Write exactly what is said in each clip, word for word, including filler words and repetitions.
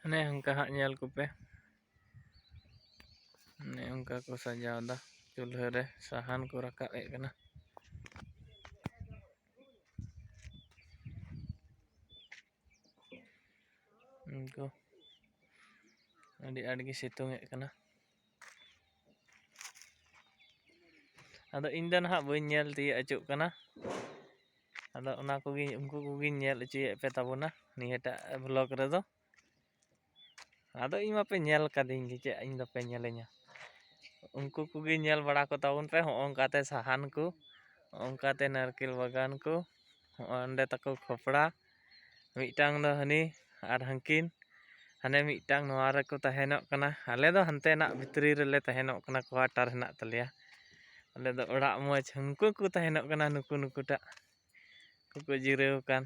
ᱚᱱᱮ ᱚᱱᱠᱟ ᱦᱟᱸᱜ ᱧᱮᱞ ᱠᱚᱯᱮ, ᱚᱱᱮ ᱚᱱᱠᱟ ᱠᱚ ᱥᱟᱡᱟᱣ ᱮᱫᱟ᱾ ᱪᱩᱞᱦᱟᱹ ᱨᱮ ᱥᱟᱦᱟᱱ ᱠᱚ ᱨᱟᱠᱟᱵ ᱮᱫ ᱠᱟᱱᱟ᱾ ᱩᱱᱠᱩ ᱟᱹᱰᱤ ᱟᱸᱴ ᱜᱮ ᱥᱤᱛᱩᱝ ᱮᱫ ᱠᱟᱱᱟ᱾ ᱟᱫᱚ ᱤᱧ ᱫᱚ ᱱᱟᱦᱟᱜ ᱵᱟᱹᱧ ᱧᱮᱞ ᱛᱤᱭᱳᱜ ᱦᱚᱪᱚᱜ ᱠᱟᱱᱟ᱾ ᱟᱫᱚ ᱚᱱᱟ ᱠᱚᱜᱮ, ᱩᱱᱠᱩ ᱠᱚᱜᱮᱧ ᱧᱮᱞ ᱦᱚᱪᱚᱭᱮᱫ ᱯᱮ ᱛᱟᱵᱚᱱᱟ ᱱᱤᱭᱟᱹᱴᱟᱜ vlog ᱨᱮᱫᱚ᱾ ᱟᱫᱚ ᱤᱧ ᱢᱟᱯᱮ ᱧᱮᱞ ᱠᱟᱫᱤᱧ ᱜᱮ, ᱪᱮᱫ ᱤᱧ ᱫᱚᱯᱮ ᱧᱮᱞᱤᱧᱟ? ᱩᱱᱠᱩ ᱠᱚᱜᱮ ᱧᱮᱞ ᱵᱟᱲᱟ ᱠᱚ ᱛᱟᱵᱚᱱ ᱯᱮ᱾ ᱦᱚᱸᱜᱼᱚ ᱱᱚᱝᱠᱟᱛᱮ ᱥᱟᱦᱟᱱ ᱠᱚ, ᱦᱚᱸᱜᱼᱚ ᱱᱚᱝᱠᱟᱛᱮ ᱱᱟᱨᱠᱮᱞ ᱵᱟᱜᱟᱱ ᱠᱚ, ᱦᱚᱸᱜᱼᱚ ᱱᱚᱸᱰᱮ ᱛᱟᱠᱚ ᱠᱷᱚᱯᱲᱟ, ᱢᱤᱫᱴᱟᱝ ᱫᱚ ᱦᱟᱹᱱᱤ ᱟᱨ ᱦᱟᱹᱱᱠᱤᱱ, ᱦᱟᱱᱮ ᱢᱤᱫᱴᱟᱝ ᱱᱚᱣᱟ ᱨᱮᱠᱚ ᱛᱟᱦᱮᱱᱚᱜ ᱠᱟᱱᱟ᱾ ᱟᱞᱮ ᱫᱚ ᱦᱟᱱᱛᱮᱱᱟᱜ ᱵᱷᱤᱛᱨᱤ ᱨᱮᱞᱮ ᱛᱟᱦᱮᱱᱚᱜ ᱠᱟᱱᱟ, quarter ᱦᱮᱱᱟᱜ ᱛᱟᱞᱮᱭᱟ᱾ ᱟᱞᱮ ᱫᱚ ᱚᱲᱟᱜ ᱢᱚᱡᱽ, ᱦᱟᱹᱱᱠᱩ ᱠᱚ ᱛᱟᱦᱮᱱᱚᱜ ᱠᱟᱱᱟ, ᱱᱩᱠᱩ ᱱᱩᱠᱩᱴᱟᱜ ᱠᱚᱠᱚ ᱡᱤᱨᱟᱹᱣ ᱟᱠᱟᱱ᱾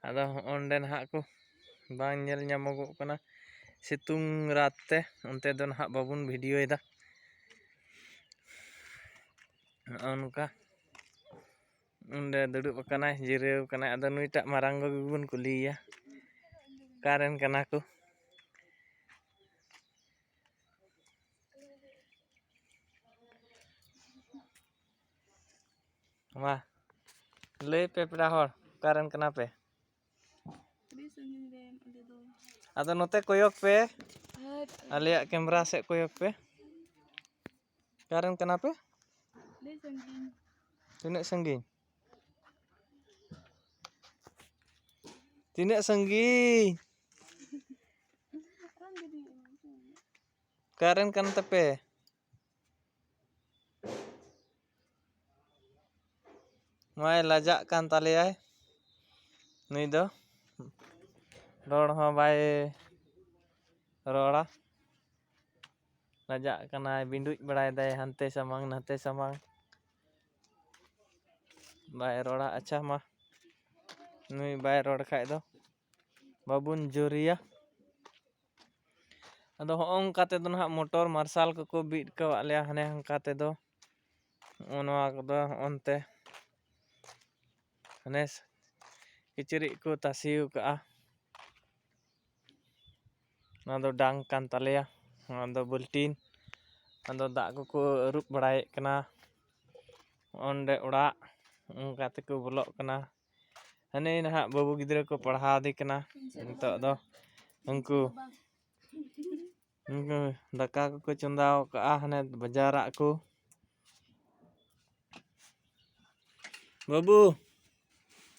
ᱟᱫᱚ ᱦᱚᱸᱜᱼᱚ ᱱᱚᱸᱰᱮ ᱱᱟᱦᱟᱜ ᱠᱚ ᱵᱟᱝ ᱧᱮᱞ ᱧᱟᱢᱚᱜᱚᱜ ᱠᱟᱱᱟ ᱥᱤᱛᱩᱝ ᱨᱟᱛ ᱛᱮ, ᱚᱱᱛᱮ ᱫᱚ ᱱᱟᱦᱟᱜ ᱵᱟᱵᱚᱱ ᱵᱷᱤᱰᱤᱭᱳᱭᱮᱫᱟ᱾ ᱱᱚᱜᱼᱚ ᱱᱚᱝᱠᱟ ᱚᱸᱰᱮ ᱫᱩᱲᱩᱵ ᱟᱠᱟᱱᱟᱭ, ᱡᱤᱨᱟᱹᱣ ᱟᱠᱟᱱᱟᱭ᱾ ᱟᱫᱚ ᱱᱩᱭᱴᱟᱜ ᱢᱟᱨᱟᱝ ᱜᱚ ᱜᱮᱵᱚᱱ ᱠᱩᱞᱤᱭᱮᱭᱟ, ᱚᱠᱟᱨᱮᱱ ᱠᱟᱱᱟ ᱠᱚ? ᱢᱟ ᱞᱟᱹᱭ ᱯᱮ ᱯᱮᱲᱟ ᱦᱚᱲ, ᱚᱠᱟᱨᱮᱱ ᱠᱟᱱᱟ ᱯᱮ? ᱟᱹᱰᱤ ᱥᱟᱺᱜᱤᱧ ᱨᱮᱱ ᱟᱞᱮ ᱫᱚ᱾ ᱟᱫᱚ ᱱᱚᱛᱮ ᱠᱚᱭᱚᱜ ᱯᱮ, ᱟᱨ ᱟᱞᱮᱭᱟᱜ ᱠᱮᱢᱨᱟ ᱥᱮᱫ ᱠᱚᱭᱚᱜ ᱯᱮ᱾ ᱚᱠᱟᱨᱮᱱ ᱠᱟᱱᱟ ᱯᱮ? ᱟᱹᱰᱤ ᱥᱟᱺᱜᱤᱧ᱾ ᱛᱤᱱᱟᱹᱜ ᱥᱟᱺᱜᱤᱧ? ᱛᱤᱱᱟᱹᱜ ᱥᱟᱺᱜᱤᱧ? ᱚᱠᱟᱨᱮᱱ ᱠᱟᱱ ᱛᱟᱯᱮ? ᱱᱚᱣᱟᱭ ᱞᱟᱡᱟᱜ ᱠᱟᱱ ᱛᱟᱞᱮᱭᱟᱭ ᱱᱩᱭ ᱫᱚ, ᱨᱚᱲ ᱦᱚᱸ ᱵᱟᱭ ᱨᱚᱲᱟ᱾ ᱞᱟᱡᱟᱜ ᱠᱟᱱᱟᱭ, ᱵᱤᱸᱰᱩᱡ ᱵᱟᱲᱟᱭ ᱫᱟᱭ ᱦᱟᱱᱛᱮ ᱥᱟᱢᱟᱝ ᱱᱟᱛᱮ ᱥᱟᱢᱟᱝ, ᱵᱟᱭ ᱨᱚᱲᱟ᱾ ᱟᱪᱪᱷᱟ ᱢᱟ, ᱱᱩᱭ ᱵᱟᱭ ᱨᱚᱲ ᱠᱷᱟᱡ ᱫᱚ ᱵᱟᱵᱚᱱ ᱡᱳᱨᱮᱭᱟ᱾ ᱟᱫᱚ ᱦᱚᱸᱜᱼᱚ ᱱᱚᱝᱠᱟ ᱛᱮᱫᱚ ᱱᱟᱦᱟᱜ ᱢᱚᱴᱚᱨ ᱢᱟᱨᱥᱟᱞ ᱠᱚᱠᱚ ᱵᱤᱫ ᱠᱟᱣᱟᱫ ᱞᱮᱭᱟ ᱦᱟᱱᱮ ᱦᱟᱱᱠᱟ ᱛᱮᱫᱚ᱾ ᱱᱚᱜᱼᱚ ᱱᱚᱣᱟ ᱠᱚᱫᱚ ᱦᱚᱸᱜᱼᱚ ᱱᱚᱱᱛᱮ ᱦᱟᱱᱮ ᱠᱤᱪᱨᱤᱡ ᱠᱚ ᱛᱟᱥᱮ ᱟᱠᱟᱫᱼᱟ᱾ ᱱᱚᱣᱟ ᱫᱚ ᱰᱟᱝ ᱠᱟᱱ ᱛᱟᱞᱮᱭᱟ, ᱱᱚᱣᱟ ᱫᱚ ᱵᱟᱹᱞᱴᱤᱱ᱾ ᱟᱫᱚ ᱫᱟᱜ ᱠᱚᱠᱚ ᱟᱹᱨᱩᱵ ᱵᱟᱲᱟᱭᱮᱫ ᱠᱟᱱᱟ᱾ ᱚᱸᱰᱮ ᱚᱲᱟᱜ ᱚᱱᱠᱟ ᱛᱮᱠᱚ ᱵᱚᱞᱚᱜ ᱠᱟᱱᱟ᱾ ᱦᱟᱱᱮ ᱱᱟᱦᱟᱜ ᱵᱟᱹᱵᱩ ᱜᱤᱫᱽᱨᱟᱹ ᱠᱚ ᱯᱟᱲᱦᱟᱣ ᱫᱮ ᱠᱟᱱᱟ᱾ ᱱᱤᱛᱚᱜ ᱫᱚ ᱩᱱᱠᱩ, ᱩᱱᱠᱩ ᱫᱟᱠᱟ ᱠᱚᱠᱚ ᱪᱚᱸᱫᱟ ᱟᱠᱟᱫᱼᱟ, ᱦᱟᱱᱮ ᱵᱟᱡᱟᱨᱟᱜ ᱠᱚ᱾ ᱵᱟᱹᱵᱩ,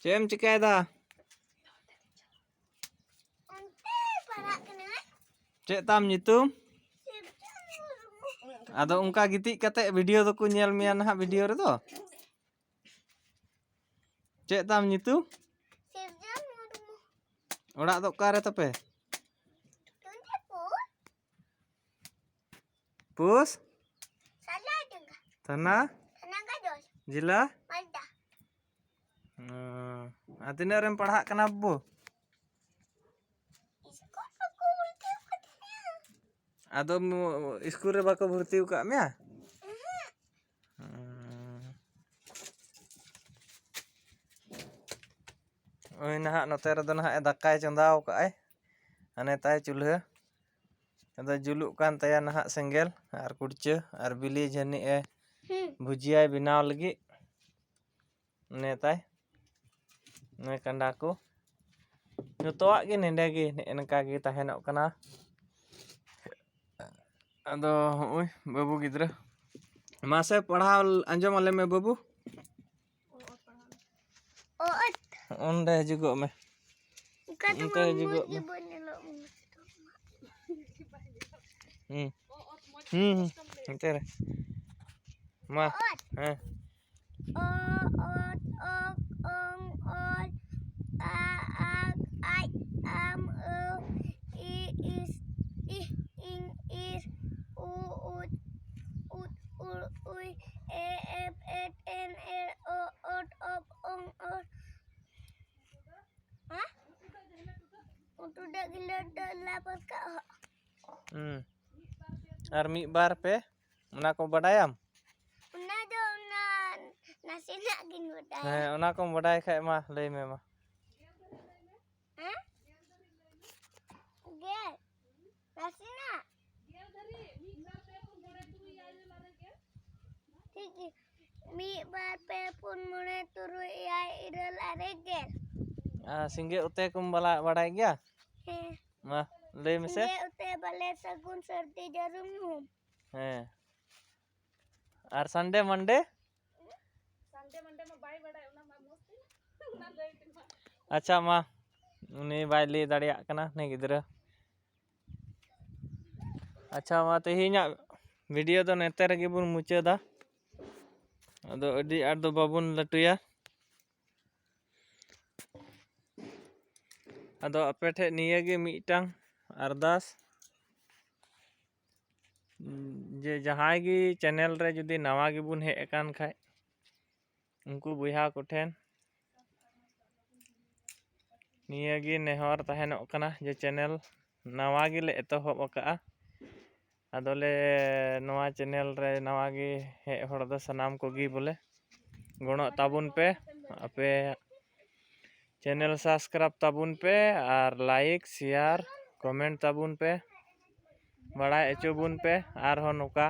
ᱪᱮᱫ ᱮᱢ ᱪᱤᱠᱟᱹᱭᱮᱫᱟ? ᱪᱮᱫ ᱛᱟᱢ ᱧᱩᱛᱩᱢ? ᱟᱫᱚ ᱚᱱᱠᱟ ᱜᱤᱛᱤᱡ ᱠᱟᱛᱮ ᱵᱷᱤᱰᱤᱭᱳ ᱫᱚᱠᱚ ᱧᱮᱞ ᱢᱮᱭᱟ ᱱᱟᱦᱟᱜ ᱵᱷᱤᱰᱤᱭᱳ ᱨᱮᱫᱚ᱾ ᱪᱮᱫ ᱛᱟᱢ ᱧᱩᱛᱩᱢ? ᱥᱤᱨᱡᱚᱱ ᱢᱩᱨᱢᱩ᱾ ᱚᱲᱟᱜ ᱫᱚ ᱚᱠᱟᱨᱮ ᱛᱟᱯᱮ? ᱴᱩᱸᱰᱤᱯᱩᱨ᱾ ᱯᱳᱥ? ᱥᱟᱞᱟᱰᱟᱸᱜᱟ᱾ ᱛᱷᱟᱱᱟ? ᱛᱷᱟᱱᱟ ᱜᱟᱡᱚᱞ᱾ ᱡᱮᱞᱟ? ᱢᱟᱞᱫᱟ᱾ ᱚ, ᱟᱨ ᱛᱤᱱᱟᱹᱜ ᱨᱮᱢ ᱯᱟᱲᱦᱟᱜ ᱠᱟᱱᱟ ᱵᱟᱹᱵᱩ? ᱤᱥᱠᱩᱞ ᱵᱟᱠᱚ ᱵᱷᱚᱨᱛᱤ ᱟᱠᱟᱫᱤᱧᱟ᱾ ᱟᱫᱚ ᱢ-, ᱤᱥᱠᱩᱞ ᱨᱮ ᱵᱟᱠᱚ ᱵᱷᱚᱨᱛᱤ ᱟᱠᱟᱫ ᱢᱮᱭᱟ? ᱩᱦᱩᱸ᱾ ᱦᱩᱸ᱾ ᱳᱭ ᱱᱟᱦᱟᱜ ᱱᱚᱛᱮ ᱨᱮᱫᱚ ᱱᱟᱦᱟᱜ ᱮ ᱫᱟᱠᱟᱭ ᱪᱚᱸᱫᱟᱣ ᱠᱟᱜᱼᱟᱭ, ᱦᱟᱱᱮ ᱛᱟᱭ ᱪᱩᱞᱦᱟᱹ᱾ ᱟᱫᱚ ᱡᱩᱞᱩᱜ ᱠᱟᱱ ᱛᱟᱭᱟ ᱱᱟᱦᱟᱜ ᱥᱮᱸᱜᱮᱞ ᱟᱨ ᱠᱩᱲᱪᱟᱹ ᱟᱨ ᱵᱤᱞᱤ ᱡᱷᱟᱹᱱᱤᱡ ᱮ ᱦᱩᱸ᱾ ᱵᱷᱩᱡᱤᱭᱟᱭ ᱵᱮᱱᱟᱣ ᱞᱟᱹᱜᱤᱫ᱾ ᱱᱮ ᱛᱟᱭ ᱱᱮ ᱠᱟᱸᱰᱟ ᱠᱚ ᱡᱚᱛᱚᱣᱟᱜ ᱜᱮ ᱱᱮᱰᱮ ᱜᱮ ᱱᱮᱜᱼᱮ ᱱᱝᱠᱟ ᱜᱮ ᱛᱟᱦᱮᱱᱚᱜ ᱠᱟᱱᱟ᱾ ᱟᱫᱚ ᱦᱚᱸᱜᱼᱚᱭ ᱵᱟᱹᱵᱩ ᱜᱤᱫᱽᱨᱟᱹ, ᱢᱟᱥᱮ ᱯᱟᱲᱦᱟᱣ ᱟᱸᱡᱚᱢ ᱟᱞᱮ ᱢᱮ ᱵᱟᱹᱵᱩ᱾ ᱚ, ᱚᱛ᱾ ᱚᱸᱰᱮ ᱦᱤᱡᱩᱜᱚᱜ ᱢᱮ᱾ ᱚᱱᱠᱟ ᱛᱮ ᱚᱱᱛᱮ ᱢᱟ ᱦᱤᱡᱩᱜᱚᱜ ᱢᱚᱡᱽ ᱜᱮ ᱢᱮ᱾ ᱵᱟᱹᱧ ᱧᱮᱞᱚᱜ ᱠᱟᱱᱟ᱾ ᱦᱩᱸ᱾ ᱦᱩᱸ, ᱦᱩᱸ᱾ ᱚᱱᱛᱮ ᱨᱮ᱾ ᱢᱟ᱾ ᱚᱛ᱾ ᱦᱮᱸ᱾ ᱚ, ᱚᱛ, ᱚᱠ, ᱚᱝ, ᱚᱞ, ᱟ, ᱟᱜ, ᱟᱡ, ᱟᱢ, ᱟᱹᱣ, ᱤ, ᱤᱥ, ᱤᱦ, ᱤᱧ, ᱤᱨ, ᱩ, ᱩᱫ, ᱩᱫ, ᱩᱲ, ᱩᱭ, ᱮ, ᱮᱯ, ᱮᱴ, ᱮᱱ, ᱮᱲ, ᱚ, ᱚᱴ, ᱚᱯ, ᱚᱝ, ᱚᱨ᱾ ᱦᱮᱸ? ᱩᱛᱩ ᱫᱟᱜ ᱜᱤᱞᱟᱹᱴ ᱫᱟᱜ ᱞᱟᱯᱟᱥ ᱠᱟᱜ ᱦᱚ᱾ ᱦᱩᱸ᱾ ᱟᱨ ᱢᱤᱫ ᱵᱟᱨ ᱯᱮ, ᱚᱱᱟ ᱠᱚ ᱵᱟᱰᱟᱭᱟᱢ? ᱚᱱᱟ ᱫᱚ ᱚᱱᱟ ᱱᱟᱥᱮᱱᱟᱜ ᱜᱤᱧ ᱵᱟᱰᱟᱭᱟ᱾ ᱦᱮᱸ, ᱚᱱᱟ ᱠᱚᱢ ᱵᱟᱰᱟᱭ ᱠᱷᱟᱡ ᱢᱟ ᱞᱟᱹᱭ ᱢᱮ ᱢᱟ᱾ ᱦᱮᱸ? ᱜᱮᱫ᱾ ᱟᱨ ᱥᱤᱸᱜᱮ ᱩᱛᱮ ᱠᱚᱢ ᱵᱟᱲᱟᱭ ᱜᱮᱭᱟ? ᱦᱮᱸ᱾ ᱢᱟ ᱞᱟᱹᱭ ᱢᱮᱥᱮ᱾ ᱥᱤᱸᱜᱮ ᱩᱛᱮ, ᱵᱟᱞᱮ, ᱥᱟᱹᱜᱩᱱ, ᱥᱟᱹᱨᱫᱤ, ᱡᱟᱹᱨᱩᱢ, ᱧᱩᱦᱩᱢ᱾ ᱦᱮᱸ᱾ ᱟᱨ ᱥᱟᱱᱰᱮ ᱢᱟᱱᱰᱮ? ᱥᱟᱱᱰᱮ ᱢᱟᱱᱰᱮ ᱢᱟ ᱵᱟᱭ ᱵᱟᱲᱟᱭ, ᱚᱱᱟ ᱢᱟ ᱢᱚᱡᱽ ᱛᱮ ᱚᱱᱟ ᱞᱟᱹᱭ ᱛᱮ ᱢᱟ᱾ ᱟᱪᱪᱷᱟ, ᱢᱟ, ᱩᱱᱤ ᱵᱟᱭ ᱞᱟᱹᱭ ᱫᱟᱲᱮᱭᱟᱜ ᱠᱟᱱᱟ, ᱩᱱᱤ ᱜᱤᱫᱽᱨᱟᱹ᱾ ᱟᱪᱪᱷᱟ, ᱢᱟ, ᱛᱮᱦᱮᱧᱟᱜ video ᱫᱚ ᱱᱚᱛᱮ ᱨᱮᱜᱮ ᱵᱚᱱ ᱢᱩᱪᱟᱹᱫᱟ᱾ ᱟᱫᱚ ᱟᱹᱰᱤ ᱟᱸᱴ ᱫᱚ ᱵᱟᱵᱚᱱ ᱞᱟᱹᱴᱩᱭᱟ᱾ ᱟᱫᱚ ᱟᱯᱮ ᱴᱷᱮᱱ ᱱᱤᱭᱟᱹ ᱜᱮ ᱢᱤᱫᱴᱟᱝ ᱟᱨᱫᱟᱥ, ᱡᱮ ᱡᱟᱦᱟᱸᱭ ᱜᱮ channel ᱨᱮ ᱡᱩᱫᱤ ᱱᱟᱣᱟ ᱜᱮᱵᱚᱱ ᱦᱮᱡ ᱟᱠᱟᱱ ᱠᱷᱟᱡ, ᱩᱱᱠᱩ ᱵᱚᱭᱦᱟ ᱠᱚᱴᱷᱮᱱ ᱱᱤᱭᱟᱹ ᱜᱮ ᱱᱮᱦᱚᱨ ᱛᱟᱦᱮᱱᱚᱜ ᱠᱟᱱᱟ ᱡᱮ channel ᱱᱟᱣᱟ ᱜᱮᱞᱮ ᱮᱛᱚᱦᱚᱵ ᱟᱠᱟᱫᱼᱟ᱾ ᱟᱫᱚᱞᱮ ᱱᱚᱣᱟ channel ᱨᱮ ᱱᱟᱣᱟ ᱜᱮ ᱦᱮᱡ ᱦᱚᱲ ᱫᱚ ᱥᱟᱱᱟᱢ ᱠᱚᱜᱮ ᱵᱚᱞᱮ ᱜᱚᱲᱚᱜ ᱛᱟᱵᱚᱱ ᱯᱮ᱾ ᱟᱯᱮ channel subscribe ᱛᱟᱵᱚᱱ ᱯᱮ ᱟᱨ like, share, comment ᱛᱟᱵᱚᱱ ᱯᱮ, ᱵᱟᱲᱟᱭ ᱦᱚᱪᱚ ᱵᱚᱱ ᱯᱮ᱾ ᱟᱨᱦᱚᱸ ᱱᱚᱝᱠᱟ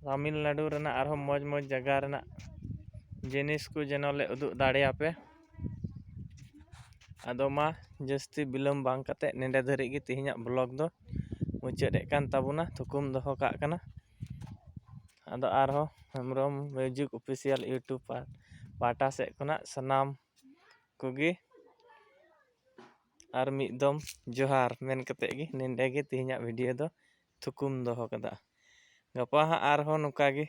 ᱛᱟᱢᱤᱞᱱᱟᱰᱩ ᱨᱮᱱᱟᱜ ᱟᱨᱦᱚᱸ ᱢᱚᱡᱽ ᱢᱚᱡᱽ ᱡᱟᱭᱜᱟ ᱨᱮᱱᱟᱜ ᱡᱤᱱᱤᱥ ᱠᱚ ᱡᱮᱱᱚ ᱞᱮ ᱩᱫᱩᱜ ᱫᱟᱲᱮᱭᱟᱯᱮ᱾ ᱟᱫᱚ ᱢᱟ, ᱡᱟᱹᱥᱛᱤ ᱵᱤᱞᱚᱢ ᱵᱟᱝ ᱠᱟᱛᱮ ᱱᱮᱰᱮ ᱫᱷᱟᱹᱨᱤᱡ ᱜᱮ ᱛᱮᱦᱮᱧᱟᱜ vlog ᱫᱚ ᱢᱩᱪᱟᱹᱫ ᱮᱫ ᱠᱟᱱ ᱛᱟᱵᱚᱱᱟ, ᱛᱷᱩᱠᱩᱢ ᱫᱚᱦᱚ ᱠᱟᱜ ᱠᱟᱱᱟ᱾ ᱟᱫᱚ ᱟᱨᱦᱚᱸ ᱦᱮᱢᱵᱨᱚᱢ Music Official YouTube ᱯᱟ-, ᱯᱟᱦᱴᱟ ᱥᱮᱫ ᱠᱷᱚᱱᱟᱜ ᱥᱟᱱᱟᱢ ᱠᱚᱜᱮ ᱟᱨ ᱢᱤᱫ ᱫᱚᱢ ᱡᱚᱦᱟᱨ ᱢᱮᱱ ᱠᱟᱛᱮ ᱜᱮ ᱱᱮᱰᱮ ᱜᱮ ᱛᱮᱦᱮᱧᱟᱜ video ᱫᱚ ᱛᱷᱩᱠᱩᱢ ᱫᱚᱦᱚ ᱠᱟᱫᱟ᱾ ᱜᱟᱯᱟ ᱦᱟᱸᱜ ᱟᱨᱦᱚᱸ ᱱᱚᱝᱠᱟ ᱜᱮ